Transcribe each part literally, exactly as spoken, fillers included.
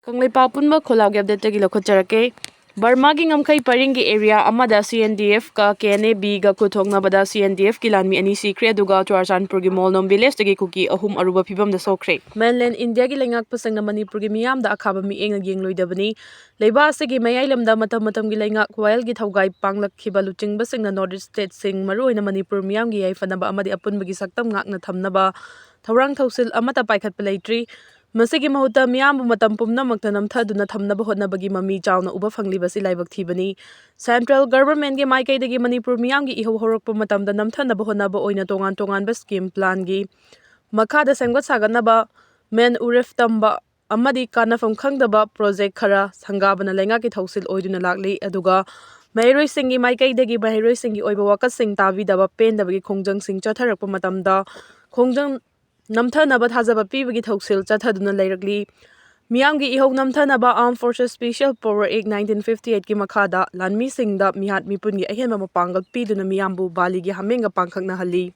ꯀꯪꯂꯩꯄꯥꯛ ꯄꯨꯝꯕ ꯈꯣꯜꯂꯥꯎꯒꯤ ꯑꯞꯗꯦꯠꯇꯒꯤ ꯂꯧꯈꯠꯆꯔꯛꯀꯦ꯫ ꯕꯔꯃꯥꯒꯤ ꯉꯝꯈꯩ ꯄꯔꯤꯡꯒꯤ ꯑꯦꯔꯤꯌꯥ ꯑꯃꯗ ꯁꯤ ꯑꯦꯟ ꯗꯤ ꯑꯦꯐꯀ ꯀꯦ ꯑꯦꯟ ꯑꯦ ꯕꯤꯒ ꯈꯨꯠꯊꯣꯛꯅꯕꯗ ꯁꯤ ꯑꯦꯟ ꯗꯤ ꯑꯦꯐꯀꯤ ꯂꯥꯟꯃꯤ ꯑꯅꯤ ꯁꯤꯈ꯭ꯔꯦ, ꯑꯗꯨꯒ ꯆꯨꯔꯥꯆꯥꯟꯄꯨꯔꯒꯤ ꯃꯣꯜꯅꯣꯝ ꯚꯤꯂꯦꯖꯇꯒꯤ ꯀꯨꯀꯤ ꯑꯍꯨꯝ ꯑꯔꯨꯕ ꯐꯤꯕꯝꯗ ꯁꯣꯛꯈ꯭ꯔꯦ꯫ ꯃꯦꯟꯂꯦꯟ ꯏꯟꯗꯤꯌꯥꯒꯤ ꯂꯩꯉꯥꯛꯄꯁꯤꯡꯅ ꯃꯅꯤꯄꯨꯔꯒꯤ ꯃꯤꯌꯥꯝꯗ ꯑꯈꯥꯕ ꯃꯤꯠꯌꯦꯡꯅ ꯌꯦꯡꯂꯣꯏꯗꯕꯅꯤ꯫ ꯂꯩꯕꯥꯛ ꯑꯁꯤꯒꯤ ꯃꯌꯥꯏ ꯂꯝꯗ ꯃꯇꯝ ꯃꯇꯝꯒꯤ ꯂꯩꯉꯥꯛ ꯋꯥꯌꯦꯜꯒꯤ ꯊꯧꯒꯥꯏ ꯄꯥꯡꯂꯛꯈꯤꯕ ꯂꯨꯆꯤꯡꯕꯁꯤꯡꯅ ꯅꯣꯔꯠ ꯏꯁ ꯁ꯭ꯇꯦꯠꯁꯤꯡ, ꯃꯔꯨꯑꯣꯏꯅ ꯃꯅꯤꯄꯨꯔ, ꯃꯤꯌꯥꯝꯒꯤ ꯌꯥꯏꯐꯅꯕ ꯑꯃꯗꯤ ꯑꯄꯨꯟꯕꯒꯤ ꯁꯛꯇꯝ ꯉꯥꯛꯅ ꯊꯝꯅꯕ ꯊꯧꯔꯥꯡ ꯊꯧꯁꯤꯜ ꯑꯃꯠꯇ ꯄꯥꯏꯈꯠꯄ ꯂꯩꯇ꯭ꯔꯤ꯫ ꯃꯁꯤꯒꯤ ꯃꯍꯨꯠꯇ ꯃꯤꯌꯥꯝꯕꯨ ꯃꯇꯝ ꯄꯨꯝꯅꯃꯛꯇ ꯅꯝꯊꯗꯨꯅ ꯊꯝꯅꯕ ꯍꯣꯠꯅꯕꯒꯤ ꯃꯃꯤ ꯆꯥꯎꯅ ꯎꯕ ꯐꯪꯂꯤꯕꯁꯤ ꯂꯥꯏꯕꯛ ꯊꯤꯕꯅꯤ꯫ ꯁꯦꯟꯇ꯭ꯔꯦꯜ ꯒꯚꯔꯟꯃꯦꯟꯠꯀꯤ ꯃꯥꯏꯀꯩꯗꯒꯤ ꯃꯅꯤꯄꯨꯔ ꯃꯤꯌꯥꯝꯒꯤ ꯏꯍꯧ ꯍꯧꯔꯛꯄ ꯃꯇꯝꯗ ꯅꯝꯊꯅꯕ ꯍꯣꯠꯅꯕ ꯑꯣꯏꯅ ꯇꯣꯉꯥꯟ ꯇꯣꯉꯥꯟꯕ ꯁ꯭ꯀꯤꯝ ꯄ꯭ꯂꯥꯟꯒꯤ ꯃꯈꯥꯗ ꯁꯦꯝꯒꯠ ꯁꯥꯒꯠꯅꯕ ꯃꯦꯟ ꯎꯔꯦꯞ ꯇꯝꯕ ꯑꯃꯗꯤ ꯀꯥꯟꯅꯐꯝ ꯈꯪꯗꯕ ꯄ꯭ꯔꯣꯖꯦꯛ ꯈꯔ ꯁꯪꯒꯥꯕꯅ ꯂꯩꯉꯥꯛꯀꯤ ꯊꯧꯁꯤꯜ ꯑꯣꯏꯗꯨꯅ ꯂꯥꯛꯂꯤ꯫ ꯑꯗꯨꯒ ꯃꯍꯩꯔꯣꯏꯁꯤꯡꯒꯤ ꯃꯥꯏꯀꯩꯗꯒꯤ ꯃꯍꯩꯔꯣꯏꯁꯤꯡꯒꯤ ꯑꯣꯏꯕ ꯋꯥꯀꯠꯁꯤꯡ ꯇꯥꯕꯤꯗꯕ, ꯄꯦꯟꯗꯕꯒꯤ ꯈꯣꯡꯖꯪꯁꯤꯡ ꯆꯠꯊꯔꯛꯄ ꯃꯇꯝꯗ ꯈꯣꯡꯖꯪ ꯅꯝꯊꯅꯕ ꯊꯥꯖꯕ ꯄꯤꯕꯒꯤ ꯊꯧꯁꯤꯜ ꯆꯠꯊꯗꯨꯅ ꯂꯩꯔꯛꯂꯤ꯫ ꯃꯤꯌꯥꯝꯒꯤ ꯏꯍꯧ ꯅꯝꯊꯅꯕ Armed Forces Special Power Act nineteen fifty eight ꯀꯤ ꯃꯈꯥꯗ ꯂꯥꯟꯃꯤꯁꯤꯡꯗ ꯃꯤꯍꯥꯠ ꯃꯤꯄꯨꯟꯒꯤ ꯑꯍꯦꯟꯕ ꯃꯄꯥꯡꯒꯜ ꯄꯤꯗꯨꯅ ꯃꯤꯌꯥꯝꯕꯨ ꯕꯥꯂꯤꯒꯤ ꯍꯥꯃꯦꯡꯒ ꯄꯥꯡꯈꯛꯅꯍꯜꯂꯤ꯫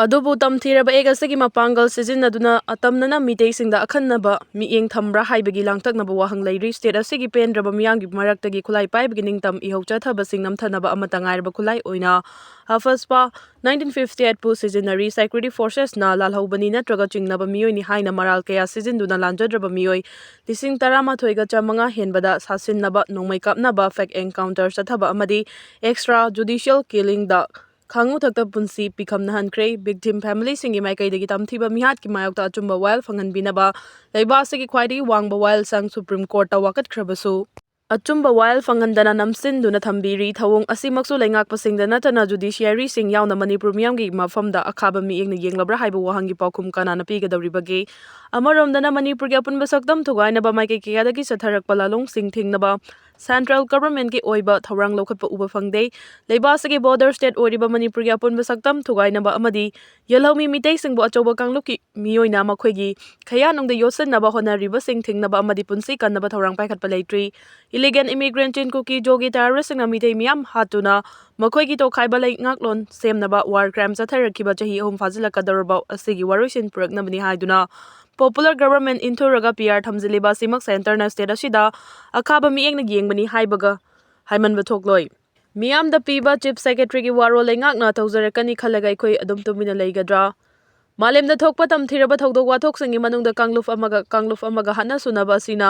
ꯑꯗꯨꯕꯨ ꯇꯝꯊꯤꯔꯕ ꯑꯦꯛ ꯑꯁꯤꯒꯤ ꯃꯄꯥꯡꯒꯜ ꯁꯤꯖꯤꯟꯅꯗꯨꯅ ꯑꯇꯝꯅꯅ ꯃꯤꯇꯩꯁꯤꯡꯗ ꯑꯈꯟꯅꯕ ꯃꯤꯠꯌꯦꯡ ꯊꯝꯕ꯭ꯔꯥ ꯍꯥꯏꯕꯒꯤ ꯂꯥꯡꯇꯛꯅꯕ ꯋꯥꯍꯪ ꯂꯩꯔꯤ꯫ ꯁ꯭ꯇꯦꯠ ꯑꯁꯤꯒꯤ ꯄꯦꯟꯗ꯭ꯔꯕ ꯃꯤꯌꯥꯝꯒꯤ ꯃꯔꯛꯇꯒꯤ ꯈꯨꯠꯂꯥꯏ ꯄꯥꯏꯕꯒꯤ ꯅꯤꯡꯇꯝ ꯏꯍꯧ ꯆꯠꯊꯕꯁꯤꯡ ꯅꯝꯊꯅꯕ ꯑꯃꯠꯇ ꯉꯥꯏꯔꯕ ꯈꯨꯠꯂꯥꯏ ꯑꯣꯏꯅ ꯑꯐꯁꯄꯥ nineteen fifty eight ꯄꯨ ꯁꯤꯖꯤꯟꯅꯔꯤ꯫ Security Forces ꯅ ꯂꯥꯜꯍꯧꯕꯅꯤ ꯅꯠꯇ꯭ꯔꯒ ꯆꯤꯡꯅꯕ ꯃꯤꯑꯣꯏꯅꯤ ꯍꯥꯏꯅ ꯃꯔꯥꯜ ꯀꯌꯥ ꯁꯤꯖꯤꯟꯗꯨꯅ ꯂꯥꯟꯖꯗ꯭ꯔꯕ ꯃꯤꯑꯣꯏ ꯂꯤꯁꯤꯡ ꯇꯔꯥꯃꯥꯊꯣꯏꯒ ꯆꯥꯃꯉꯥ ꯍꯦꯟꯕꯗ ꯁꯥꯁꯤꯟꯅꯕ, ꯅꯣꯡꯃꯩ ꯀꯥꯞꯅꯕ, fake encounter ꯆꯠꯊꯕ ꯑꯃꯗꯤ extra judicial killing ꯗ ꯈꯥꯉꯨ ꯊꯛꯇ ꯄꯨꯟꯁꯤ ꯄꯤꯈꯝꯅꯍꯟꯈ꯭ꯔꯦ꯫ Victim family ꯁꯤꯡꯒꯤ ꯃꯥꯏꯀꯩꯗꯒꯤ ꯇꯝꯊꯤꯕ ꯃꯤꯍꯥꯠꯀꯤ ꯃꯥꯌꯣꯛꯇ ꯑꯆꯨꯝꯕ ꯋꯥꯌꯦꯜ ꯐꯪꯍꯟꯕꯤꯅꯕ ꯂꯩꯕꯥꯛ ꯑꯁꯤꯒꯤ ꯈ꯭ꯋꯥꯏꯗꯒꯤ ꯋꯥꯡꯕ ꯋꯥꯌꯦꯜꯁꯪ Supreme Court ꯇ ꯋꯥꯀꯠꯈ꯭ꯔꯕꯁꯨ ꯑꯆꯨꯝꯕ ꯋꯥꯌꯦꯜ ꯐꯪꯍꯟꯗꯅ ꯅꯝꯁꯤꯟꯗꯨꯅ ꯊꯝꯕꯤꯔꯤ꯫ ꯊꯧꯑꯣꯡ ꯑꯁꯤꯃꯛꯁꯨ ꯂꯩꯉꯥꯛꯄꯁꯤꯡꯗ ꯅꯠꯇꯅ judiciary ꯁꯤꯡ ꯌꯥꯎꯅ ꯃꯅꯤꯄꯨꯔ ꯃꯤꯌꯥꯝꯒꯤ ꯃꯐꯝꯗ ꯑꯈꯥꯕ ꯃꯤꯠꯌꯦꯡꯅ ꯌꯦꯡꯂꯕ꯭ꯔꯥ ꯍꯥꯏꯕ ꯋꯥꯍꯪꯒꯤ ꯄꯥꯎꯈꯨꯝ ꯀꯅꯥꯅ ꯄꯤꯒꯗꯧꯔꯤꯕꯒꯦ? ꯑꯃꯔꯣꯝꯗꯅ ꯃꯅꯤꯄꯨꯔꯒꯤ ꯑꯄꯨꯟꯕ ꯁꯛꯇꯝ ꯊꯨꯒꯥꯏꯅꯕ ꯃꯥꯏꯀꯩ ꯀꯌꯥꯗꯒꯤ ꯆꯠꯊꯔꯛꯄ ꯂꯥꯂꯣꯡꯁꯤꯡ ꯊꯤꯡꯅꯕ ꯁꯦꯟꯇ꯭ꯔꯦꯜ ꯒꯚꯔꯟꯃꯦꯟꯠꯀꯤ ꯑꯣꯏꯕ ꯊꯧꯔꯥꯡ ꯂꯧꯈꯠꯄ ꯎꯕ ꯐꯪꯗꯦ꯫ ꯂꯩꯕꯥꯛ ꯑꯁꯤꯒꯤ ꯕꯣꯔꯗꯔ ꯁ꯭ꯇꯦꯠ ꯑꯣꯏꯔꯤꯕ ꯃꯅꯤꯄꯨꯔꯒꯤ ꯑꯄꯨꯟꯕ ꯁꯛꯇꯝ ꯊꯨꯒꯥꯏꯅꯕ ꯑꯃꯗꯤ ꯌꯦꯜꯍꯧꯃꯤ ꯃꯤꯇꯩꯁꯤꯡꯕꯨ ꯑꯆꯧꯕ ꯀꯥꯡꯂꯨꯞꯀꯤ ꯃꯤꯑꯣꯏꯅ ꯃꯈꯣꯏꯒꯤ ꯈꯌꯥꯅꯨꯡꯗ ꯌꯣꯠꯁꯤꯟꯅꯕ ꯍꯣꯠꯅꯔꯤꯕꯁꯤꯡ ꯊꯤꯡꯅꯕ ꯑꯃꯗꯤ ꯄꯨꯟꯁꯤ ꯀꯟꯅꯕ ꯊꯧꯔꯥꯡ ꯄꯥꯏꯈꯠꯄ ꯂꯩꯇ꯭ꯔꯤ꯫ Illegal immigrant ꯆꯤꯟ ꯀꯨꯀꯤ ꯖꯣꯒꯤ ꯇꯦꯔꯣꯔꯤꯁꯁꯤꯡꯅ ꯃꯤꯇꯩ ꯃꯤꯌꯥꯝ ꯍꯥꯠꯇꯨꯅ ꯃꯈꯣꯏꯒꯤ ꯇꯣꯈꯥꯏꯕ ꯂꯩꯉꯥꯛꯂꯣꯟ ꯁꯦꯝꯅꯕ war crime ꯆꯠꯊꯔꯛꯈꯤꯕ ꯆꯍꯤ ꯑꯍꯨꯝ ꯐꯥꯖꯤꯜꯂꯛꯀꯗꯧꯔꯕ ꯑꯁꯤꯒꯤ ꯋꯥꯔꯣꯏꯁꯤꯟ ꯄꯨꯔꯛꯅꯕꯅꯤ ꯍꯥꯏꯗꯨꯅ ꯄꯣꯄꯨꯂꯔ ꯒꯕꯔꯟꯃꯦꯟ ꯏꯟꯊꯨꯔꯒ ꯄꯤ ꯑꯥꯔ ꯊꯝꯖꯤꯜꯂꯤꯕ ꯑꯁꯤꯃꯛ ꯁꯦꯟꯇꯔꯅ ꯁ꯭ꯇꯦꯠ ꯑꯁꯤꯗ ꯑꯈꯥꯕ ꯃꯤꯠꯌꯦꯡꯅ ꯌꯦꯡꯕꯅꯤ ꯍꯥꯏꯕꯒ ꯍꯥꯏꯃꯟꯕ ꯊꯣꯛꯂꯣꯏ꯫ ꯃꯤꯌꯥꯝꯗ ꯄꯤꯕ ꯆꯤꯐ ꯁꯦꯀ꯭ꯔꯦꯇꯔꯤꯒꯤ ꯋꯥꯔꯣꯜ ꯂꯩꯉꯥꯛꯅ ꯇꯧꯖꯔꯛꯀꯅꯤ ꯈꯜꯂꯒ ꯑꯩꯈꯣꯏ ꯑꯗꯨꯝ ꯇꯨꯃꯤꯟꯅ ꯂꯩꯒꯗ꯭ꯔꯥ? ꯃꯥꯂꯦꯝꯗ ꯊꯣꯛꯄ ꯇꯝꯊꯤꯔꯕ ꯊꯧꯗꯣꯛ ꯋꯥꯊꯣꯛꯁꯤꯡꯒꯤ ꯃꯅꯨꯡꯗ ꯀꯥꯡꯂꯨꯞ ꯑꯃꯒ ꯀꯥꯡꯂꯨꯞ ꯑꯃꯒ ꯍꯥꯠꯅ ꯁꯨꯅꯕ ꯑꯁꯤꯅ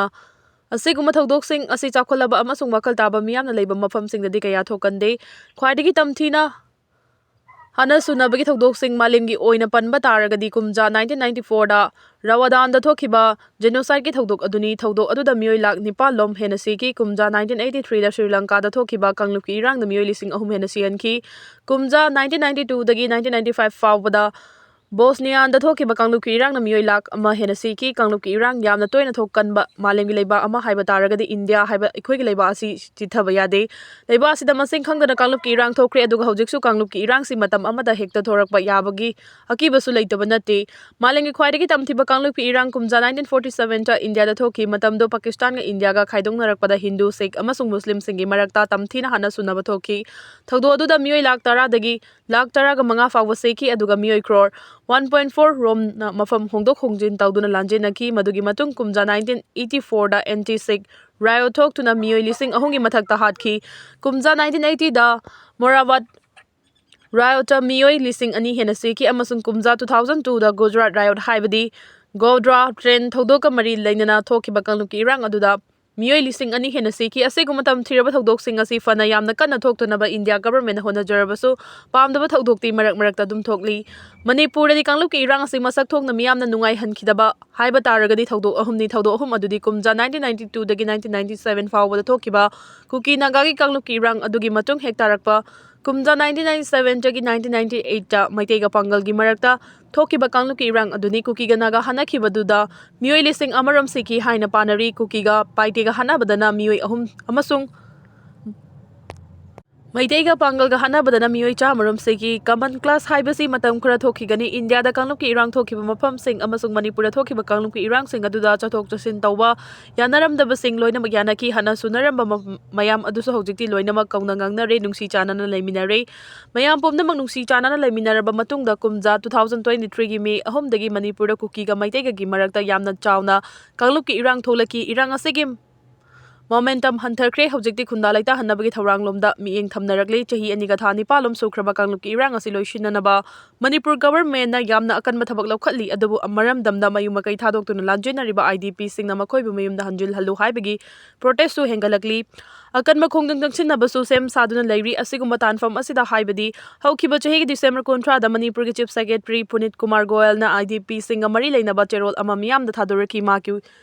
ꯑꯁꯤꯒꯨꯝꯕ ꯊꯧꯗꯣꯛꯁꯤꯡ ꯑꯁꯤ ꯆꯥꯎꯈꯠꯂꯕ ꯑꯃꯁꯨꯡ ꯋꯥꯈꯜ ꯇꯥꯕ ꯃꯤꯌꯥꯝꯅ ꯂꯩꯕ ꯃꯐꯝꯁꯤꯡꯗꯗꯤ ꯀꯌꯥ ꯊꯣꯛꯀꯟꯗꯦ꯫ ꯈ꯭ꯋꯥꯏꯗꯒꯤ ꯇꯝꯊꯤꯅ ꯍꯥꯠꯅ ꯁꯨꯅꯕꯒꯤ ꯊꯧꯗꯣꯛꯁꯤꯡ ꯃꯥꯂꯦꯝꯒꯤ ꯑꯣꯏꯅ ꯄꯟꯕ ꯇꯥꯔꯒꯗꯤ ꯀꯨꯝꯖꯥ ꯅꯥꯏꯟꯇꯤꯟ ꯅꯥꯏꯟꯇꯤ ꯐꯣꯔꯗ ꯔꯋꯥꯗꯥꯟꯗ ꯊꯣꯛꯈꯤꯕ ꯖꯦꯅꯣꯁꯥꯏꯗꯀꯤ ꯊꯧꯗꯣꯛ ꯑꯗꯨꯅꯤ꯫ ꯊꯧꯗꯣꯛ ꯑꯗꯨꯗ ꯃꯤꯑꯣꯏ ꯂꯥꯈ ꯅꯤꯄꯥꯜ ꯂꯣꯝ ꯍꯦꯟꯅ ꯁꯤꯈꯤ꯫ ꯀꯨꯝꯖꯥ ꯅꯥꯏꯟꯇꯤꯟ ꯑꯩꯠꯇꯤ ꯊ꯭ꯔꯤꯗ ꯁ꯭ꯔꯤ ꯂꯪꯀꯥꯗ ꯊꯣꯛꯈꯤꯕ ꯀꯥꯡꯂꯨꯞꯀꯤ ꯏꯔꯥꯡꯅ ꯃꯤꯑꯣꯏ ꯂꯤꯁꯤꯡ ꯑꯍꯨꯝ ꯍꯦꯟꯅ ꯁꯤꯍꯟꯈꯤ꯫ ꯀꯨꯝꯖꯥ ꯅꯥꯏꯟꯇꯤꯟ ꯅꯥꯏꯟꯇꯤ ꯇꯨꯗꯒꯤ ꯅꯥꯏꯟꯇꯤꯟ ꯅꯥꯏꯟꯇꯤ ꯐꯥꯏꯚ ꯐꯥꯎꯕꯗ ꯕꯣꯁꯅꯤꯌꯥꯗ ꯊꯣꯛꯈꯤꯕ ꯀꯥꯡꯂꯨꯞꯀꯤ ꯏꯔꯥꯡꯅ ꯃꯤꯑꯣꯏ ꯂꯥꯈ ꯑꯃ ꯍꯦꯟꯅ ꯁꯤꯈꯤ꯫ ꯀꯥꯡꯂꯨꯞꯀꯤ ꯏꯔꯥꯡ ꯌꯥꯝꯅ ꯇꯣꯏꯅ ꯊꯣꯛꯀꯟꯕ ꯃꯥꯂꯦꯝꯒꯤ ꯂꯩꯕꯥꯛ ꯑꯃ ꯍꯥꯏꯕ ꯇꯥꯔꯒꯗꯤ ꯏꯟꯗꯤꯌꯥ ꯍꯥꯏꯕ ꯑꯩꯈꯣꯏꯒꯤ ꯂꯩꯕꯥꯛ ꯑꯁꯤ ꯆꯤꯠꯊꯕ ꯌꯥꯗꯦ꯫ ꯂꯩꯕꯥꯛ ꯑꯁꯤꯗ ꯃꯁꯤꯡ ꯈꯪꯗꯅ ꯀꯥꯡꯂꯨꯞꯀꯤ ꯏꯔꯥꯡ ꯊꯣꯛꯈ꯭ꯔꯦ, ꯑꯗꯨꯒ ꯍꯧꯖꯤꯛꯁꯨ ꯀꯥꯡꯂꯨꯞꯀꯤ ꯏꯔꯥꯡꯁꯤ ꯃꯇꯝ ꯑꯃꯗ ꯍꯦꯛꯇ ꯊꯣꯔꯛꯄ ꯌꯥꯕꯒꯤ ꯑꯀꯤꯕꯁꯨ ꯂꯩꯇꯕ ꯅꯠꯇꯦ꯫ ꯃꯥꯂꯦꯝꯒꯤ ꯈ꯭ꯋꯥꯏꯗꯒꯤ ꯇꯝꯊꯤꯕ ꯀꯥꯡꯂꯨꯞꯀꯤ ꯏꯔꯥꯡ ꯀꯨꯝꯖꯥ ꯅꯥꯏꯟꯇꯤꯟ ꯐꯣꯔꯇꯤ ꯁꯚꯦꯟꯗ ꯏꯟꯗꯤꯌꯥꯗ ꯊꯣꯛꯈꯤ꯫ ꯃꯇꯝꯗꯨ ꯄꯥꯀꯤꯁꯇꯥꯟꯒ ꯏꯟꯗꯤꯌꯥꯒ ꯈꯥꯏꯗꯣꯛꯅꯔꯛꯄꯗ ꯍꯤꯟꯗꯨ, ꯁꯤꯈ ꯑꯃꯁꯨꯡ ꯃꯨꯁꯂꯤꯝꯁꯤꯡꯒꯤ ꯃꯔꯛꯇ ꯇꯝꯊꯤꯅ ꯍꯥꯠꯅ ꯁꯨꯅꯕ ꯊꯣꯛꯈꯤ꯫ ꯊꯧꯗꯣꯛ ꯑꯗꯨꯗ ꯃꯤꯑꯣꯏ ꯂꯥꯈ ꯇꯔꯥꯗꯒꯤ ꯂꯥꯈ ꯇꯔꯥꯒ ꯃꯉꯥ ꯐꯥꯎꯕ ꯁꯤꯈꯤ, ꯑꯗꯨꯒ ꯃꯤꯑꯣꯏ ꯀ꯭ꯔꯣꯔ ꯋꯥꯟ ꯄꯣꯏꯟ ꯐꯣꯔ ꯔꯣꯝꯅ ꯃꯐꯝ ꯍꯣꯡꯗꯣꯛ ꯍꯣꯡꯖꯤꯟ ꯇꯧꯗꯨꯅ ꯂꯥꯟꯖꯦꯟꯅꯈꯤ꯫ ꯃꯗꯨꯒꯤ ꯃꯇꯨꯡ ꯀꯨꯝꯖꯥ ꯅꯥꯏꯟꯇꯤꯟ ꯑꯩꯠꯇꯤ ꯐꯣꯔꯗ ꯑꯦꯟꯇꯤ ꯁꯤꯈ ꯔꯥꯏꯑꯣꯠ ꯊꯣꯛꯇꯨꯅ ꯃꯤꯑꯣꯏ ꯂꯤꯁꯤꯡ ꯑꯍꯨꯝꯒꯤ ꯃꯊꯛꯇ ꯍꯥꯠꯈꯤ꯫ ꯀꯨꯝꯖꯥ ꯅꯥꯏꯟꯇꯤꯟ ꯑꯩꯠꯇꯤꯗ ꯃꯣꯔꯥꯕꯥꯠ ꯔꯥꯏꯑꯣꯠꯇ ꯃꯤꯑꯣꯏ ꯂꯤꯁꯤꯡ ꯑꯅꯤ ꯍꯦꯟꯅ ꯁꯤꯈꯤ, ꯑꯃꯁꯨꯡ ꯀꯨꯝꯖꯥ ꯇꯨ ꯊꯥꯎꯖꯟ ꯇꯨꯗ ꯒꯨꯖꯔꯥꯠ ꯔꯥꯏꯑꯣꯠ, ꯍꯥꯏꯕꯗꯤ ꯒꯣꯗ꯭ꯔꯥ ꯇ꯭ꯔꯦꯟ ꯊꯧꯗꯣꯛꯀ ꯃꯔꯤ ꯂꯩꯅꯅ ꯊꯣꯛꯈꯤꯕ ꯀꯥꯡꯂꯨꯞꯀꯤ ꯏꯔꯥꯡ ꯑꯗꯨꯗ ꯃꯤꯑꯣꯏ ꯂꯤꯁꯤꯡ ꯑꯅꯤ ꯍꯦꯟꯅ ꯁꯤꯈꯤ꯫ ꯑꯁꯤꯒꯨꯝꯕ ꯇꯝꯊꯤꯔꯕ ꯊꯧꯗꯣꯛꯁꯤꯡ ꯑꯁꯤ ꯐꯅ ꯌꯥꯝꯅ ꯀꯟꯅ ꯊꯣꯛꯇꯅꯕ ꯏꯟꯗꯤꯌꯥ ꯒꯚꯔꯟꯃꯦꯟꯅ ꯍꯣꯠꯅꯖꯔꯕꯁꯨ, ꯄꯥꯝꯗꯕ ꯊꯧꯗꯣꯛꯇꯤ ꯃꯔꯛ ꯃꯔꯛꯇ ꯑꯗꯨꯝ ꯊꯣꯛꯂꯤ꯫ ꯃꯅꯤꯄꯨꯔꯗꯗꯤ ꯀꯥꯡꯂꯨꯞꯀꯤ ꯏꯔꯥꯡ ꯑꯁꯤ ꯃꯁꯛ ꯊꯣꯛꯅ ꯃꯤꯌꯥꯝꯅ ꯅꯨꯡꯉꯥꯏꯍꯟꯈꯤꯗꯕ ꯍꯥꯏꯕ ꯇꯥꯔꯒꯗꯤ ꯊꯧꯗꯣꯛ ꯑꯍꯨꯝꯅꯤ꯫ ꯊꯧꯗꯣꯛ ꯑꯍꯨꯝ ꯑꯗꯨꯗꯤ ꯀꯨꯝꯖꯥ ꯅꯥꯏꯟꯇꯤꯟ ꯅꯥꯏꯟꯇꯤ ꯇꯨꯗꯒꯤ ꯅꯥꯏꯟꯇꯤꯟ ꯅꯥꯏꯟꯇꯤ ꯁꯚꯦꯟ ꯐꯥꯎꯕꯗ ꯊꯣꯛꯈꯤꯕ ꯀꯨꯀꯤ ꯅꯥꯒꯥꯒꯤ ꯀꯥꯡꯂꯨꯞꯀꯤ ꯏꯔꯥꯡ ꯑꯗꯨꯒꯤ ꯃꯇꯨꯡ ꯍꯦꯛ ꯇꯥꯔꯛꯄ ꯀꯨꯝꯖꯥ ꯅꯥꯏꯟꯇꯤꯟ ꯅꯥꯏꯟꯇꯤ ꯁꯚꯦꯟꯗꯒꯤ ꯅꯥꯏꯟꯇꯤꯟ ꯅꯥꯏꯟꯇꯤ ꯑꯩꯠꯇ ꯃꯩꯇꯩꯒ ꯄꯥꯡꯒꯜꯒꯤ ꯃꯔꯛꯇ ꯊꯣꯛꯈꯤꯕ ꯀꯥꯡꯂꯨꯞꯀꯤ ꯏꯔꯥꯡ ꯑꯗꯨꯅꯤ꯫ ꯀꯨꯀꯤꯒ ꯅꯥꯒꯥ ꯍꯥꯠꯅꯈꯤꯕꯗꯨꯗ ꯃꯤꯑꯣꯏ ꯂꯤꯁꯤꯡ ꯑꯃꯔꯣꯝ ꯁꯤꯈꯤ ꯍꯥꯏꯅ ꯄꯥꯅꯔꯤ꯫ ꯀꯨꯀꯤꯒ ꯄꯥꯏꯇꯦꯒ ꯍꯥꯠꯅꯕꯗꯅ ꯃꯤꯑꯣꯏ ꯑꯍꯨꯝ ꯑꯃꯁꯨꯡ ꯃꯩꯇꯩꯒ ꯄꯥꯡꯒꯜꯒ ꯍꯥꯠꯅꯕꯗꯅ ꯃꯤꯑꯣꯏ ꯆꯥꯝꯃꯔꯣꯝ ꯁꯤꯈꯤ꯫ ꯀꯃꯟ ꯀ꯭ꯂꯥꯁ ꯍꯥꯏꯕꯁꯤ ꯃꯇꯝ ꯈꯔ ꯊꯣꯛꯈꯤꯒꯅꯤ꯫ ꯏꯟꯗꯤꯌꯥꯗ ꯀꯥꯡꯂꯨꯞꯀꯤ ꯏꯔꯥꯡ ꯊꯣꯛꯈꯤꯕ ꯃꯐꯝꯁꯤꯡ ꯑꯃꯁꯨꯡ ꯃꯅꯤꯄꯨꯔꯗ ꯊꯣꯛꯈꯤꯕ ꯀꯥꯡꯂꯨꯞꯀꯤ ꯏꯔꯥꯡꯁꯤꯡ ꯑꯗꯨꯗ ꯆꯠꯊꯣꯛ ꯆꯠꯁꯤꯟ ꯇꯧꯕ ꯌꯥꯅꯔꯝꯗꯕꯁꯤꯡ ꯂꯣꯏꯅꯃꯛ ꯌꯥꯅꯈꯤ꯫ ꯍꯥꯟꯅ ꯁꯨꯅꯔꯝꯕ ꯃ-, ꯃꯌꯥꯝ ꯑꯗꯨꯁꯨ ꯍꯧꯖꯤꯛꯇꯤ ꯂꯣꯏꯅꯃꯛ ꯀꯧꯅ ꯉꯥꯡꯅꯔꯦ, ꯅꯨꯡꯁꯤ ꯆꯥꯟꯅꯅ ꯂꯩꯃꯤꯟꯅꯔꯦ꯫ ꯃꯌꯥꯝ ꯄꯨꯝꯅꯃꯛ ꯅꯨꯡꯁꯤ ꯆꯥꯟꯅꯅ ꯂꯩꯃꯤꯟꯅꯔꯕ ꯃꯇꯨꯡꯗ ꯀꯨꯝꯖꯥ two thousand twenty-threeꯒꯤ ꯃꯦ ꯑꯍꯨꯝꯗꯒꯤ ꯃꯅꯤꯄꯨꯔꯗ ꯀꯨꯀꯤꯒ ꯃꯩꯇꯩꯒꯒꯤ ꯃꯔꯛꯇ ꯌꯥꯝꯅ ꯆꯥꯎꯅ ꯀꯥꯡꯂꯨꯞꯀꯤ ꯏꯔꯥꯡ ꯊꯣꯛꯂꯛꯈꯤ꯫ ꯏꯔꯥꯡ ꯑꯁꯤꯒꯤ momentum ꯍꯟꯊꯈ꯭ꯔꯦ꯫ ꯍꯧꯖꯤꯛꯇꯤ ꯈꯨꯟꯗꯥ ꯂꯩꯇꯥꯍꯟꯅꯕꯒꯤ ꯊꯧꯔꯥꯡꯂꯣꯝꯗ ꯃꯤꯠꯌꯦꯡ ꯊꯝꯅꯔꯛꯂꯤ꯫ ꯆꯍꯤ ꯑꯅꯤꯒ ꯊꯥ ꯅꯤꯄꯥꯜ ꯂꯣꯝ ꯁꯨꯈ꯭ꯔꯕ ꯀꯥꯡꯂꯨꯞꯀꯤ ꯏꯔꯥꯡ ꯑꯁꯤ ꯂꯣꯏꯁꯤꯟꯅꯅꯕ ꯃꯅꯤꯄꯨꯔ governmentꯅ ꯌꯥꯝꯅ ꯑꯀꯟꯕ ꯊꯕꯛ ꯂꯧꯈꯠꯂꯤ꯫ ꯑꯗꯨꯕꯨ ꯃꯔꯝꯗꯝꯗ ꯃꯌꯨꯝ ꯃꯀꯩ ꯊꯥꯗꯣꯛꯇꯨꯅ ꯂꯥꯟꯖꯦꯟꯅꯔꯤꯕ IDPꯁꯤꯡꯅ ꯃꯈꯣꯏꯕꯨ ꯃꯌꯨꯝꯗ ꯍꯟꯖꯤꯜꯍꯜꯂꯨ ꯍꯥꯏꯕꯒꯤ protestꯁꯨ ꯍꯦꯟꯒꯠꯂꯛꯂꯤ꯫ ꯑꯀꯟꯕ ꯈꯣꯡꯖꯪ ꯆꯪꯁꯤꯟꯅꯕꯁꯨ ꯁꯦꯝ ꯁꯥꯗꯨꯅ ꯂꯩꯔꯤ꯫ ꯑꯁꯤꯒꯨꯝꯕ ꯇꯥꯟꯐꯝ ꯑꯁꯤꯗ ꯍꯥꯏꯕꯗꯤ ꯍꯧꯈꯤꯕ ꯆꯍꯤꯒꯤ December ꯀꯨꯟꯊ꯭ꯔꯥꯗ ꯃꯅꯤꯄꯨꯔꯒꯤ Chief Secretary ꯄꯨꯅꯤꯠ ꯀꯨꯃꯥꯔ ꯒꯣꯌꯜꯅ IDPꯁꯤꯡꯒ ꯃꯔꯤ ꯂꯩꯅꯕ ꯆꯦꯔꯣꯜ ꯑꯃ ꯃꯤꯌꯥꯝꯗ ꯊꯥꯗꯣꯔꯛꯈꯤ꯫ ꯃꯍꯥꯛꯀꯤ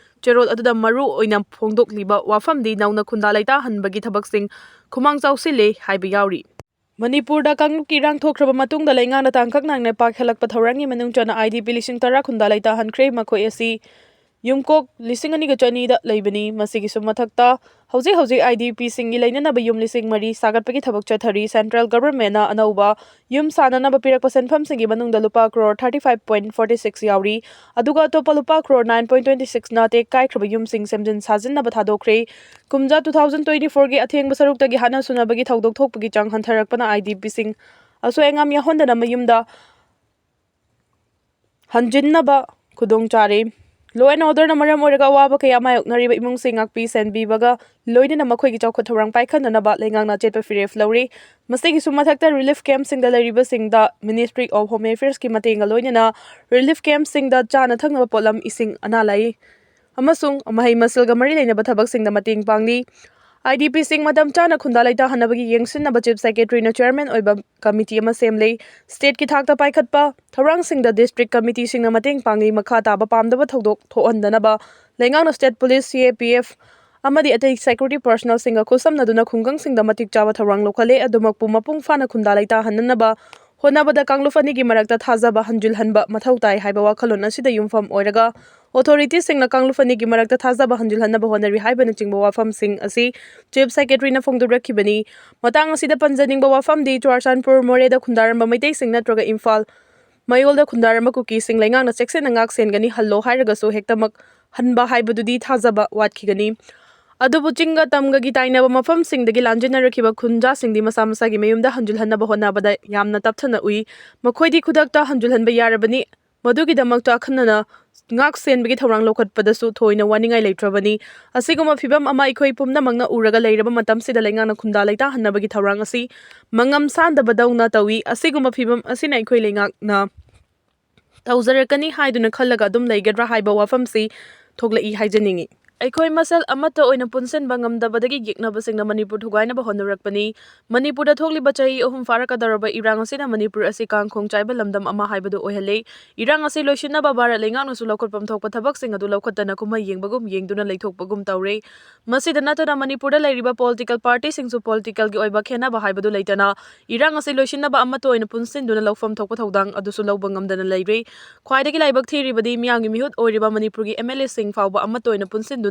ꯆꯦꯔꯣꯜ ꯑꯗꯨꯗ ꯃꯔꯨ ꯑꯣꯏꯅ ꯐꯣꯡꯗꯣꯛꯂꯤꯕ ꯋꯥꯐꯝꯗꯤ ꯅꯧꯅ ꯈꯨꯟꯗꯥ ꯂꯩꯇꯥꯍꯟꯕꯒꯤ ꯊꯕꯛꯁꯤꯡ ꯈꯨꯃꯥꯡ ꯆꯥꯎꯁꯤꯜꯂꯦ ꯍꯥꯏꯕ ꯌꯥꯎꯔꯤ꯫ ꯃꯅꯤꯄꯨꯔꯗ ꯀꯥꯡꯂꯨꯞꯀꯤ ꯏꯔꯥꯡ ꯊꯣꯛꯈ꯭ꯔꯕ ꯃꯇꯨꯡꯗ ꯂꯩꯉꯥꯛꯅ ꯇꯥꯡꯀꯛ ꯅꯥꯏꯅ ꯄꯥꯏꯈꯠꯂꯛꯄ ꯊꯧꯔꯥꯡꯒꯤ ꯃꯅꯨꯡ ꯆꯟꯅ IDP ꯂꯤꯁꯤꯡ ꯇꯔꯥ ꯈꯨꯟꯗꯥ ꯂꯩꯇꯥꯍꯟꯈ꯭ꯔꯦ꯫ ꯃꯈꯣꯏ ꯑꯁꯤ ꯌꯨꯝꯀꯣꯛ ꯂꯤꯁꯤꯡ ꯑꯅꯤꯒ ꯆꯅꯤꯗ ꯂꯩꯕꯅꯤ꯫ ꯃꯁꯤꯒꯤꯁꯨ ꯃꯊꯛꯇ ꯍꯧꯖꯤꯛ ꯍꯧꯖꯤꯛ IDPꯁꯤꯡꯒꯤ ꯂꯩꯅꯅꯕ ꯌꯨꯝ ꯂꯤꯁꯤꯡ ꯃꯔꯤ ꯁꯥꯒꯠꯄꯒꯤ ꯊꯕꯛ ꯆꯠꯊꯔꯤ꯫ Central governmentꯅ ꯑꯅꯧꯕ ꯌꯨꯝ ꯁꯥꯅꯅꯕ ꯄꯤꯔꯛꯄ ꯁꯦꯟꯐꯝꯁꯤꯡꯒꯤ ꯃꯅꯨꯡꯗ ꯂꯨꯄꯥ crore thirty five point forty six ꯌꯥꯎꯔꯤ꯫ ꯑꯗꯨꯒ ꯑꯇꯣꯞꯄ ꯂꯨꯄꯥ crore nine point twenty sixꯅ ꯇꯦꯛ ꯀꯥꯏꯈ꯭ꯔꯕ ꯌꯨꯝꯁꯤꯡ ꯁꯦꯝꯖꯤꯟ ꯁꯥꯖꯤꯟꯅꯕ ꯊꯥꯗꯣꯛꯈ꯭ꯔꯦ꯫ ꯀꯨꯝꯖꯥ two thousand twenty fourꯒꯤ ꯑꯊꯦꯡꯕ ꯁꯔꯨꯛꯇꯒꯤ ꯍꯥꯠꯅ ꯁꯨꯅꯕꯒꯤ ꯊꯧꯗꯣꯛ ꯊꯣꯛꯄꯒꯤ ꯆꯥꯡ ꯍꯟꯊꯔꯛꯄꯅ IDPꯁꯤꯡ ꯑꯁꯣꯏ ꯑꯉꯥꯝ ꯌꯥꯎꯍꯟꯗꯅ ꯃꯌꯨꯝꯗ ꯍꯟꯖꯤꯟꯅꯕ ꯈꯨꯗꯣꯡ ꯆꯥꯔꯦ꯫ Law and orderꯅ ꯃꯔꯝ ꯑꯣꯏꯔꯒ ꯑꯋꯥꯕ ꯀꯌꯥ ꯃꯥꯌꯣꯛꯅꯔꯤꯕ ꯏꯃꯨꯡꯁꯤꯡ ꯉꯥꯛꯄꯤ ꯁꯦꯟꯕꯤꯕꯒ ꯂꯣꯏꯅꯅ ꯃꯈꯣꯏꯒꯤ ꯆꯥꯎꯈꯠ ꯊꯧꯔꯥꯡ ꯄꯥꯏꯈꯠꯅꯅꯕ ꯂꯩꯉꯥꯛꯅ ꯑꯆꯦꯠꯄ ꯐꯤꯔꯦꯞ ꯂꯧꯔꯤ꯫ ꯃꯁꯤꯒꯤꯁꯨ ꯃꯊꯛꯇ relief campꯁꯤꯡꯗ ꯂꯩꯔꯤꯕꯁꯤꯡꯗ Ministry of Home Affairsꯀꯤ ꯃꯇꯦꯡꯒ ꯂꯣꯏꯅꯅ relief campꯁꯤꯡꯗ ꯆꯥꯅ ꯊꯛꯅꯕ ꯄꯣꯠꯂꯝ, ꯏꯁꯤꯡ, ꯑꯅꯥ ꯂꯥꯏꯌꯦꯡ ꯑꯃꯁꯨꯡ ꯃꯍꯩ ꯃꯁꯤꯡꯒ ꯃꯔꯤ ꯂꯩꯅꯕ ꯊꯕꯛꯁꯤꯡꯗ ꯃꯇꯦꯡ ꯄꯥꯡꯂꯤ꯫ IDPꯁꯤꯡ ꯃꯇꯝ ꯆꯥꯅ ꯈꯨꯟꯗꯥ ꯂꯩꯇꯥꯍꯟꯅꯕꯒꯤ ꯌꯦꯡꯁꯤꯟꯅꯕ Chief Secretaryꯅ chairman ꯑꯣꯏꯕ committee ꯑꯃ ꯁꯦꯝꯂꯦ꯫ Stateꯀꯤ ꯊꯥꯛꯇ ꯄꯥꯏꯈꯠꯄ ꯊꯧꯔꯥꯡꯁꯤꯡꯗ district committeeꯁꯤꯡꯅ ꯃꯇꯦꯡ ꯄꯥꯡꯂꯤ꯫ ꯃꯈꯥ ꯇꯥꯕ ꯄꯥꯝꯗꯕ ꯊꯧꯗꯣꯛ ꯊꯣꯛꯍꯟꯗꯅꯕ ꯂꯩꯉꯥꯛꯅ state police, CAPF ꯑꯃꯗꯤ ꯑꯇꯩ security personnelꯁꯤꯡꯒ ꯈꯨꯠꯁꯝꯅꯗꯨꯅ ꯈꯨꯡꯒꯪꯁꯤꯡꯗ ꯃꯇꯤꯛ ꯆꯥꯕ ꯊꯧꯔꯥꯡ ꯂꯧꯈꯠꯂꯦ꯫ ꯑꯗꯨꯃꯛꯄꯨ ꯃꯄꯨꯡ ꯐꯥꯅ ꯈꯨꯟꯗꯥ ꯂꯩꯇꯥꯍꯟꯅꯅꯕ ꯍꯣꯠꯅꯕꯗ ꯀꯥꯡꯂꯨꯞ ꯑꯅꯤꯒꯤ ꯃꯔꯛꯇ ꯊꯥꯖꯕ ꯍꯟꯖꯤꯜꯍꯟꯕ ꯃꯊꯧ ꯇꯥꯏ ꯍꯥꯏꯕ ꯋꯥꯈꯜꯂꯣꯟ ꯑꯁꯤꯗ ꯌꯨꯝꯐꯝ ꯑꯣꯏꯔꯒ, ꯑꯣꯊꯣꯔꯤꯇꯤꯁꯤꯡꯅ ꯀꯥꯡꯂꯨꯞ ꯑꯅꯤꯒꯤ ꯃꯔꯛꯇ ꯊꯥꯖꯕ ꯍꯟꯖꯤꯜꯍꯟꯅꯕ ꯍꯣꯠꯅꯔꯤ ꯍꯥꯏꯕꯅꯆꯤꯡꯕ ꯋꯥꯐꯝꯁꯤꯡ ꯑꯁꯤ ꯆꯤꯐ ꯁꯦꯀ꯭ꯔꯦꯇꯔꯤꯅ ꯐꯣꯡꯗꯣꯔꯛꯈꯤꯕꯅꯤ꯫ ꯃꯇꯥꯡ ꯑꯁꯤꯗ ꯄꯟꯖꯅꯤꯡꯕ ꯋꯥꯐꯝꯗꯤ, ꯆꯨꯔꯥꯆꯥꯟꯄꯨꯔ ꯃꯣꯔꯦꯗ ꯈꯨꯟꯗꯥꯔꯝꯕ ꯃꯩꯇꯩꯁꯤꯡ ꯅꯠꯇ꯭ꯔꯒ ꯏꯝꯐꯥꯜ ꯃꯌꯣꯜꯗ ꯈꯨꯟꯗꯥꯔꯝꯕ ꯀꯨꯀꯤꯁꯤꯡ ꯂꯩꯉꯥꯛꯅ ꯆꯦꯛꯁꯤꯟꯅ ꯉꯥꯛ ꯁꯦꯟꯒꯅꯤ, ꯍꯜꯂꯣ ꯍꯥꯏꯔꯒꯁꯨ ꯍꯦꯛꯇꯃꯛ ꯍꯟꯕ ꯍꯥꯏꯕꯗꯨꯗꯤ ꯊꯥꯖꯕ ꯋꯥꯠꯈꯤꯒꯅꯤ꯫ ꯑꯗꯨꯕꯨ ꯆꯤꯡꯒ ꯇꯝꯒꯒꯤ ꯇꯥꯏꯅꯕ ꯃꯐꯝꯁꯤꯡꯗꯒꯤ ꯂꯥꯟꯖꯦꯟꯅꯔꯛꯈꯤꯕ ꯈꯨꯟꯖꯥꯁꯤꯡꯗꯤ ꯃꯁꯥ ꯃꯁꯥꯒꯤ ꯃꯌꯨꯝꯗ ꯍꯟꯖꯤꯜꯍꯟꯅꯕ ꯍꯣꯠꯅꯕꯗ ꯌꯥꯝꯅ ꯇꯞꯊꯅ ꯎꯏ꯫ ꯃꯈꯣꯏꯗꯤ ꯈꯨꯗꯛꯇ ꯍꯟꯖꯤꯜꯍꯟꯕ ꯌꯥꯔꯕꯅꯤ꯫ ꯃꯗꯨꯒꯤꯗꯃꯛꯇ ꯑꯈꯟꯅꯅ ꯉꯥꯛ ꯁꯦꯟꯕꯒꯤ ꯊꯧꯔꯥꯡ ꯂꯧꯈꯠꯄꯗꯁꯨ ꯊꯣꯏꯅ ꯋꯥꯅꯤꯡꯉꯥꯏ ꯂꯩꯇ꯭ꯔꯕꯅꯤ꯫ ꯑꯁꯤꯒꯨꯝꯕ ꯐꯤꯚꯝ ꯑꯃ ꯑꯩꯈꯣꯏ ꯄꯨꯝꯅꯃꯛꯅ ꯎꯔꯒ ꯂꯩꯔꯕ ꯃꯇꯝꯁꯤꯗ ꯂꯩꯉꯥꯛꯅ ꯈꯨꯟꯗꯥ ꯂꯩꯇꯥꯍꯟꯅꯕꯒꯤ ꯊꯧꯔꯥꯡ ꯑꯁꯤ ꯃꯉꯝ ꯁꯥꯟꯗꯕꯗꯧꯅ ꯇꯧꯏ꯫ ꯑꯁꯤꯒꯨꯝꯕ ꯐꯤꯚꯝ ꯑꯁꯤꯅ ꯑꯩꯈꯣꯏ ꯂꯩꯉꯥꯛꯅ ꯇꯧꯖꯔꯛꯀꯅꯤ ꯍꯥꯏꯗꯨꯅ ꯈꯜꯂꯒ ꯑꯗꯨꯝ ꯂꯩꯒꯗ꯭ꯔꯥ ꯍꯥꯏꯕ ꯋꯥꯐꯝꯁꯤ ꯊꯣꯛꯂꯛꯏ ꯍꯥꯏꯖꯅꯤꯡꯏ꯫ ꯑꯩꯈꯣꯏ ꯃꯁꯦꯜ ꯑꯃꯠꯇ ꯑꯣꯏꯅ ꯄꯨꯟꯁꯤꯟꯕ ꯉꯝꯗꯕꯗꯒꯤ ꯌꯦꯛꯅꯕꯁꯤꯡꯅ ꯃꯅꯤꯄꯨꯔ ꯊꯨꯒꯥꯏꯅꯕ ꯍꯣꯠꯅꯔꯛꯄꯅꯤ꯫ ꯃꯅꯤꯄꯨꯔꯗ ꯊꯣꯛꯂꯤꯕ ꯆꯍꯤ ꯑꯍꯨꯝ ꯐꯥꯔꯛꯀꯗꯧꯔꯕ ꯏꯔꯥꯡ ꯑꯁꯤꯅ ꯃꯅꯤꯄꯨꯔ ꯑꯁꯤ ꯀꯥꯡꯈꯣꯡ ꯆꯥꯏꯕ ꯂꯝꯗꯝ ꯑꯃ ꯍꯥꯏꯕꯗꯨ ꯑꯣꯏꯍꯜꯂꯦ꯫ ꯏꯔꯥꯡ ꯑꯁꯤ ꯂꯣꯏꯁꯤꯟꯅꯕ ꯚꯥꯔꯠ ꯂꯩꯉꯥꯛꯅꯁꯨ ꯂꯧꯈꯠꯐꯝ ꯊꯣꯛꯄ ꯊꯕꯛꯁꯤꯡ ꯑꯗꯨ ꯂꯧꯈꯠꯇꯅ ꯀꯨꯝꯍꯩ ꯌꯦꯡꯕꯒꯨꯝ ꯌꯦꯡꯗꯨꯅ ꯂꯩꯊꯣꯛꯄꯒꯨꯝ ꯇꯧꯔꯦ꯫ ꯃꯁꯤꯗ ꯅꯠꯇꯅ ꯃꯅꯤꯄꯨꯔꯗ ꯂꯩꯔꯤꯕ ꯄꯣꯂꯤꯇꯤꯀꯦꯜ ꯄꯥꯔꯇꯤꯁꯤꯡꯁꯨ ꯄꯣꯂꯤꯇꯤꯀꯦꯜꯒꯤ ꯑꯣꯏꯕ ꯈꯦꯟꯅꯕ ꯍꯥꯏꯕꯗꯨ ꯂꯩꯇꯅ ꯏꯔꯥꯡ ꯑꯁꯤ ꯂꯣꯏꯁꯤꯟꯅꯕ ꯑꯃꯠꯇ ꯑꯣꯏꯅ ꯄꯨꯟꯁꯤꯟꯗꯨꯅ ꯂꯧꯐꯝ ꯊꯣꯛꯄ ꯊꯧꯗꯥꯡ ꯑꯗꯨꯁꯨ ꯂꯧꯕ ꯉꯝꯗꯅ ꯂꯩꯔꯦ꯫ ꯈ꯭ꯋꯥꯏꯗꯒꯤ ꯂꯥꯏꯕꯛ ꯊꯤꯔꯤꯕꯗꯤ ꯃꯤꯌꯥꯝꯒꯤ ꯃꯤꯍꯨꯠ ꯑꯣꯏꯔꯤꯕ ꯃꯅꯤꯄꯨꯔꯒꯤ ꯑꯦꯝ ꯑꯦꯜ ꯑꯦꯁꯤꯡ ꯐꯥꯎꯕ ꯑꯃꯠꯇ ꯑꯣꯏꯅ ꯄꯨꯟꯁꯤꯟꯗꯨꯅ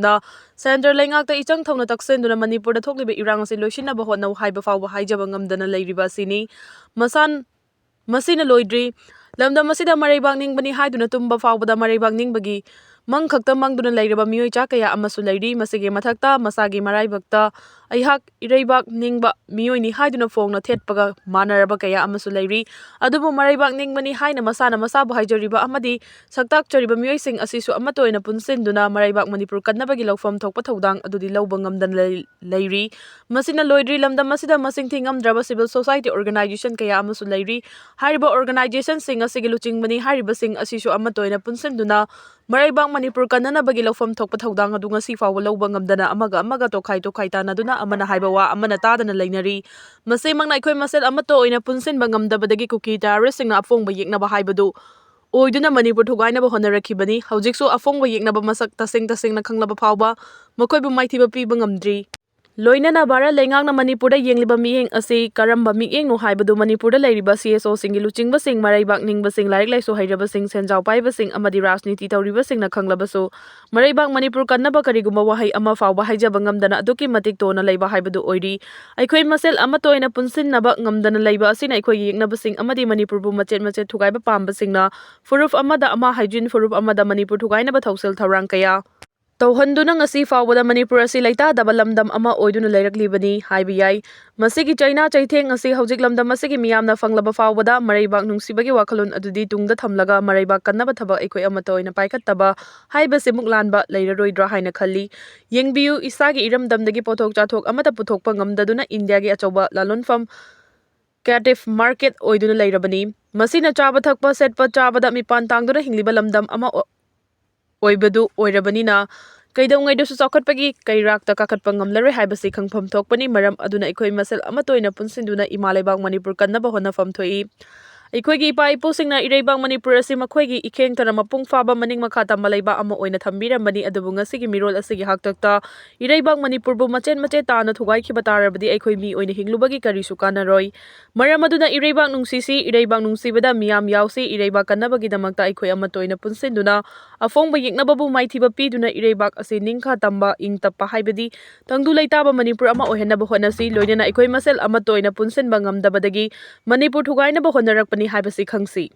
ꯁꯦꯟꯇꯔ ꯂꯩꯉꯥꯛꯇ ꯏꯆꯪ ꯊꯧꯅ ꯇꯛꯁꯤꯟꯗꯨꯅ ꯃꯅꯤꯄꯨꯔꯗ ꯊꯣꯛꯂꯤꯕ ꯏꯔꯥꯡ ꯑꯁꯤ ꯂꯣꯏꯁꯤꯟꯅꯕ ꯍꯣꯠꯅꯧ ꯍꯥꯏꯕ ꯐꯥꯎꯕ ꯍꯥꯏꯖꯕ ꯉꯝꯗꯅ ꯂꯩꯔꯤꯕ ꯑꯁꯤꯅꯤ꯫ ꯃꯁꯥꯟ-, ꯃꯁꯤꯅ ꯂꯣꯏꯗ꯭ꯔꯤ꯫ ꯂꯝꯗꯝ ꯑꯁꯤꯗ ꯃꯔꯩꯕꯥꯛ ꯅꯤꯡꯕꯅꯤ ꯍꯥꯏꯗꯨꯅ ꯇꯨꯝꯕ ꯐꯥꯎꯕꯗ ꯃꯔꯩꯕꯥꯛ ꯅꯤꯡꯕꯒꯤ ꯃꯪ ꯈꯛꯇ ꯃꯪꯗꯨꯅ ꯂꯩꯔꯕ ꯃꯤꯑꯣꯏ ꯆꯥ ꯀꯌꯥ ꯑꯃꯁꯨ ꯂꯩꯔꯤ꯫ ꯃꯁꯤꯒꯤ ꯃꯊꯛꯇ ꯃꯁꯥꯒꯤ ꯃꯔꯥꯏꯕꯛꯇ ꯑꯩꯍꯥꯛ ꯏꯔꯩꯕꯥꯛ ꯅꯤꯡꯕ ꯃꯤꯑꯣꯏꯅꯤ ꯍꯥꯏꯗꯨꯅ ꯐꯣꯡꯅ ꯊꯦꯠꯄꯒ ꯃꯥꯟꯅꯔꯕ ꯀꯌꯥ ꯑꯃꯁꯨ ꯂꯩꯔꯤ꯫ ꯑꯗꯨꯕꯨ ꯃꯔꯩꯕꯥꯛ ꯅꯤꯡꯕꯅꯤ ꯍꯥꯏꯅ ꯃꯁꯥꯅ ꯃꯁꯥꯕꯨ ꯍꯥꯏꯖꯔꯤꯕ ꯑꯃꯗꯤ ꯁꯛꯇꯥꯛꯆꯔꯤꯕ ꯃꯤꯑꯣꯏꯁꯤꯡ ꯑꯁꯤꯁꯨ ꯑꯃꯠꯇ ꯑꯣꯏꯅ ꯄꯨꯟꯁꯤꯟꯗꯨꯅ ꯃꯔꯩꯕꯥꯛ ꯃꯅꯤꯄꯨꯔ ꯀꯟꯅꯕꯒꯤ ꯂꯧꯐꯝ ꯊꯣꯛꯄ ꯊꯧꯗꯥꯡ ꯑꯗꯨꯗꯤ ꯂꯧꯕ ꯉꯝꯗꯅ ꯂꯩ-, ꯂꯩꯔꯤ꯫ ꯃꯁꯤꯅ ꯂꯣꯏꯗ꯭ꯔꯤ꯫ ꯂꯝꯗꯝ ꯑꯁꯤꯗ ꯃꯁꯤꯡ ꯊꯤꯉꯝꯗ꯭ꯔꯕ civil society organization ꯀꯌꯥ ꯑꯃꯁꯨ ꯂꯩꯔꯤ꯫ ꯍꯥꯏꯔꯤꯕ organizationꯁꯤꯡ ꯑꯁꯤꯒꯤ ꯂꯨꯆꯤꯡꯕꯅꯤ ꯍꯥꯏꯔꯤꯕꯁꯤꯡ ꯑꯁꯤꯁꯨ ꯑꯃꯠꯇ ꯑꯣꯏꯅ ꯄꯨꯟꯁꯤꯟꯗꯨꯅ ꯃꯔꯩꯕꯥꯛ ꯃꯅꯤꯄꯨꯔ ꯀꯟꯅꯅꯕꯒꯤ ꯂꯧꯐꯝ ꯊꯣꯛꯄ ꯊꯧꯗꯥꯡ ꯑꯗꯨ ꯉꯁꯤ ꯐꯥꯎꯕ ꯂꯧꯕ ꯉꯝꯗꯅ ꯑꯃꯒ ꯑꯃꯒ ꯇꯣꯈꯥꯏ ꯇꯣꯈꯥꯏ ꯇꯥꯟꯅꯗꯨꯅ ꯑꯃꯅ ꯍꯥꯏꯕ ꯋꯥ ꯑꯃꯅ ꯇꯥꯗꯅ ꯂꯩꯅꯔꯤ꯫ ꯃꯁꯤꯃꯛꯅ ꯑꯩꯈꯣꯏ ꯃꯁꯦꯜ ꯑꯃꯠꯇ ꯑꯣꯏꯅ ꯄꯨꯟꯁꯤꯟꯕ ꯉꯝꯗꯕꯗꯒꯤ ꯀꯨꯀꯤ terroristꯁꯤꯡꯅ ꯑꯐꯣꯡꯕ ꯌꯦꯛꯅꯕ ꯍꯥꯏꯕꯗꯨ ꯑꯣꯏꯗꯨꯅ ꯃꯅꯤꯄꯨꯔ ꯊꯨꯒꯥꯏꯅꯕ ꯍꯣꯠꯅꯔꯛꯈꯤꯕꯅꯤ꯫ ꯍꯧꯖꯤꯛꯁꯨ ꯑꯐꯣꯡꯕ ꯌꯦꯛꯅꯕ ꯃꯁꯛ ꯇꯁꯦꯡ ꯇꯁꯦꯡꯅ ꯈꯪꯂꯕ ꯐꯥꯎꯕ ꯃꯈꯣꯏꯕꯨ ꯃꯥꯏꯊꯤꯕ ꯄꯤꯕ ꯉꯝꯗ꯭ꯔꯤ꯫ ꯂꯣꯏꯅꯅ ꯚꯥꯔꯠ ꯂꯩꯉꯥꯛꯅ ꯃꯅꯤꯄꯨꯔꯗ ꯌꯦꯡꯂꯤꯕ ꯃꯤꯠꯌꯦꯡ ꯑꯁꯤ ꯀꯔꯝꯕ ꯃꯤꯠꯌꯦꯡꯅꯣ ꯍꯥꯏꯕꯗꯨ ꯃꯅꯤꯄꯨꯔꯗ ꯂꯩꯔꯤꯕ ꯁꯤ ꯑꯦꯁ ꯑꯣꯁꯤꯡꯒꯤ ꯂꯨꯆꯤꯡꯕꯁꯤꯡ, ꯃꯔꯩꯕꯥꯛ ꯅꯤꯡꯕꯁꯤꯡ, ꯂꯥꯏꯔꯤꯛ ꯂꯥꯏꯁꯨ ꯍꯩꯔꯕꯁꯤꯡ, ꯁꯦꯟꯖꯥꯎ ꯄꯥꯏꯕꯁꯤꯡ ꯑꯃꯗꯤ ꯔꯥꯖꯅꯤꯇꯤ ꯇꯧꯔꯤꯕꯁꯤꯡꯅ ꯈꯪꯂꯕꯁꯨ, ꯃꯔꯩꯕꯥꯛ ꯃꯅꯤꯄꯨꯔ ꯀꯟꯅꯕ ꯀꯔꯤꯒꯨꯝꯕ ꯋꯥꯍꯩ ꯑꯃ ꯐꯥꯎꯕ ꯍꯥꯏꯖꯕ ꯉꯝꯗꯅ ꯑꯗꯨꯛꯀꯤ ꯃꯇꯤꯛ ꯇꯣꯟꯅ ꯂꯩꯕ ꯍꯥꯏꯕꯗꯨ ꯑꯣꯏꯔꯤ꯫ ꯑꯩꯈꯣꯏ ꯃꯁꯦꯜ ꯑꯃꯠꯇ ꯑꯣꯏꯅ ꯄꯨꯟꯁꯤꯟꯅꯕ ꯉꯝꯗꯅ ꯂꯩꯕ ꯑꯁꯤꯅ ꯑꯩꯈꯣꯏꯒꯤ ꯌꯦꯛꯅꯕꯁꯤꯡ ꯑꯃꯗꯤ ꯃꯅꯤꯄꯨꯔꯕꯨ ꯃꯆꯦꯠ ꯃꯆꯦꯠ ꯊꯨꯒꯥꯏꯕ ꯄꯥꯝꯕꯁꯤꯡꯅ ꯐꯨꯔꯨꯞ ꯑꯃꯗ ꯑꯃ ꯍꯥꯏꯖꯤꯟ, ꯐꯨꯔꯨꯞ ꯑꯃꯗ ꯃꯅꯤꯄꯨꯔ ꯊꯨꯒꯥꯏꯅꯕ ꯊꯧꯁꯤꯜ ꯊꯧꯔꯥꯡ ꯀꯌꯥ ꯇꯧꯍꯟꯗꯨꯅ ꯉꯁꯤ ꯐꯥꯎꯕꯗ ꯃꯅꯤꯄꯨꯔ ꯑꯁꯤ ꯂꯩꯇꯥꯗꯕ ꯂꯝꯗꯝ ꯑꯃ ꯑꯣꯏꯗꯨꯅ ꯂꯩꯔꯛꯂꯤꯕꯅꯤ ꯍꯥꯏꯕ ꯌꯥꯏ꯫ ꯃꯁꯤꯒꯤ ꯆꯩꯅꯥ ꯆꯩꯊꯦꯡ ꯑꯁꯤ ꯍꯧꯖꯤꯛ ꯂꯝꯗꯝ ꯑꯁꯤꯒꯤ ꯃꯤꯌꯥꯝꯅ ꯐꯪꯂꯕ ꯐꯥꯎꯕꯗ ꯃꯔꯩꯕꯥꯛ ꯅꯨꯡꯁꯤꯕꯒꯤ ꯋꯥꯈꯜꯂꯣꯟ ꯑꯗꯨꯗꯤ ꯇꯨꯡꯗ ꯊꯝꯂꯒ ꯃꯔꯩꯕꯥꯛ ꯀꯟꯅꯕ ꯊꯕꯛ ꯑꯩꯈꯣꯏ ꯑꯃꯠꯇ ꯑꯣꯏꯅ ꯄꯥꯏꯈꯠꯇꯕ ꯍꯥꯏꯕꯁꯤꯃꯨꯛ ꯂꯥꯟꯕ ꯂꯩꯔꯔꯣꯏꯗ꯭ꯔꯥ ꯍꯥꯏꯅ ꯈꯜꯂꯤ꯫ ꯌꯦꯡꯕꯤꯌꯨ, ꯏꯁꯥꯒꯤ ꯏꯔꯝꯗꯝꯗꯒꯤ ꯄꯣꯠꯊꯣꯛ ꯆꯥꯊꯣꯛ ꯑꯃꯠꯇ ꯄꯨꯊꯣꯛꯄ ꯉꯝꯗꯗꯨꯅ ꯏꯟꯗꯤꯌꯥꯒꯤ ꯑꯆꯧꯕ ꯂꯂꯣꯟꯐꯝ, ꯀꯦꯞꯇꯤꯚ ꯃꯥꯔꯀꯦꯠ ꯑꯣꯏꯗꯨꯅ ꯂꯩꯔꯕꯅꯤ꯫ ꯃꯁꯤꯅ ꯆꯥꯕ ꯊꯛꯄ, ꯁꯦꯠꯄ ꯆꯥꯕꯗ ꯃꯤꯄꯥꯟ ꯇꯥꯡꯗꯨꯅ ꯍꯤꯡꯂꯤꯕ ꯂꯝꯗꯝ ꯑꯃ ꯑꯣ-, ꯑꯣꯏꯕꯗꯨ ꯑꯣꯏꯔꯕꯅꯤꯅ, ꯀꯩꯗꯧꯉꯩꯗꯁꯨ ꯆꯥꯎꯈꯠꯄꯒꯤ ꯀꯩꯔꯥꯛꯇ ꯀꯥꯈꯠꯄ ꯉꯝꯂꯔꯣꯏ ꯍꯥꯏꯕꯁꯤ ꯈꯪꯐꯝ ꯊꯣꯛꯄꯅꯤ꯫ ꯃꯔꯝ ꯑꯗꯨꯅ ꯑꯩꯈꯣꯏ ꯃꯁꯦꯜ ꯑꯃꯠꯇ ꯑꯣꯏꯅ ꯄꯨꯟꯁꯤꯟꯗꯨꯅ ꯏꯃꯥ ꯂꯩꯕꯥꯛ ꯃꯅꯤꯄꯨꯔ ꯀꯟꯅꯕ ꯍꯣꯠꯅꯐꯝ ꯊꯣꯛꯏ꯫ ꯑꯩꯈꯣꯏꯒꯤ ꯏꯄꯥ ꯏꯄꯨꯁꯤꯡꯅ ꯏꯔꯩꯕꯥꯛ ꯃꯅꯤꯄꯨꯔ ꯑꯁꯤ ꯃꯈꯣꯏꯒꯤ ꯏꯈꯦꯡ ꯊꯔ ꯃꯄꯨꯡ ꯐꯥꯕ ꯃꯅꯤꯡ ꯃꯈꯥ ꯇꯝꯕ ꯂꯩꯕꯥꯛ ꯑꯃ ꯑꯣꯏꯅ ꯊꯝꯕꯤꯔꯝꯕꯅꯤ, ꯑꯗꯨꯕꯨ ꯉꯁꯤꯒꯤ ꯃꯤꯔꯣꯜ ꯑꯁꯤꯒꯤ ꯍꯥꯛꯇꯛꯇ ꯏꯔꯩꯕꯥꯛ ꯃꯅꯤꯄꯨꯔꯕꯨ ꯃꯆꯦꯠ ꯃꯆꯦꯠ ꯇꯥꯅ ꯊꯨꯒꯥꯏꯈꯤꯕ ꯇꯥꯔꯕꯗꯤ ꯑꯩꯈꯣꯏ ꯃꯤ ꯑꯣꯏꯅ ꯍꯤꯡꯂꯨꯕꯒꯤ ꯀꯔꯤꯁꯨ ꯀꯥꯟꯅꯔꯣꯏ꯫ ꯃꯔꯝ ꯑꯗꯨꯅ ꯏꯔꯩꯕꯥꯛ ꯅꯨꯡꯁꯤꯁꯤ, ꯏꯔꯩꯕꯥꯛ ꯅꯨꯡꯁꯤꯕꯗ ꯃꯤꯌꯥꯝ ꯌꯥꯎꯁꯤ, ꯏꯔꯩꯕꯥꯛ ꯀꯟꯅꯕꯒꯤꯗꯃꯛꯇ ꯑꯩꯈꯣꯏ ꯑꯃꯠꯇ ꯑꯣꯏꯅ ꯄꯨꯟꯁꯤꯟꯗꯨꯅ ꯑꯐꯣꯡꯕ ꯌꯦꯛꯅꯕꯕꯨ ꯃꯥꯏꯊꯤꯕ ꯄꯤꯗꯨꯅ ꯏꯔꯩꯕꯥꯛ ꯑꯁꯤ ꯅꯤꯡꯈꯥ ꯇꯝꯕ, ꯏꯪ ꯇꯞꯄ ꯍꯥꯏꯕꯗꯤ ꯇꯪꯗꯨ ꯂꯩꯇꯥꯕ ꯃꯅꯤꯄꯨꯔ ꯑꯃ ꯑꯣꯏꯍꯟꯅꯕ ꯍꯣꯠꯅꯁꯤ꯫ ꯂꯣꯏꯅꯅ ꯑꯩꯈꯣꯏ ꯃꯁꯦꯜ ꯑꯃꯠꯇ ꯑꯣꯏꯅ ꯄꯨꯟꯁꯤꯟꯕ ꯉꯝꯗꯕꯗꯒꯤ ꯃꯅꯤꯄꯨꯔ ꯊꯨꯒꯥꯏꯅꯕ ꯍꯣꯠꯅꯔꯛꯄꯅꯤ ꯍꯥꯏꯕꯁꯤ ꯈꯪꯁꯤ꯫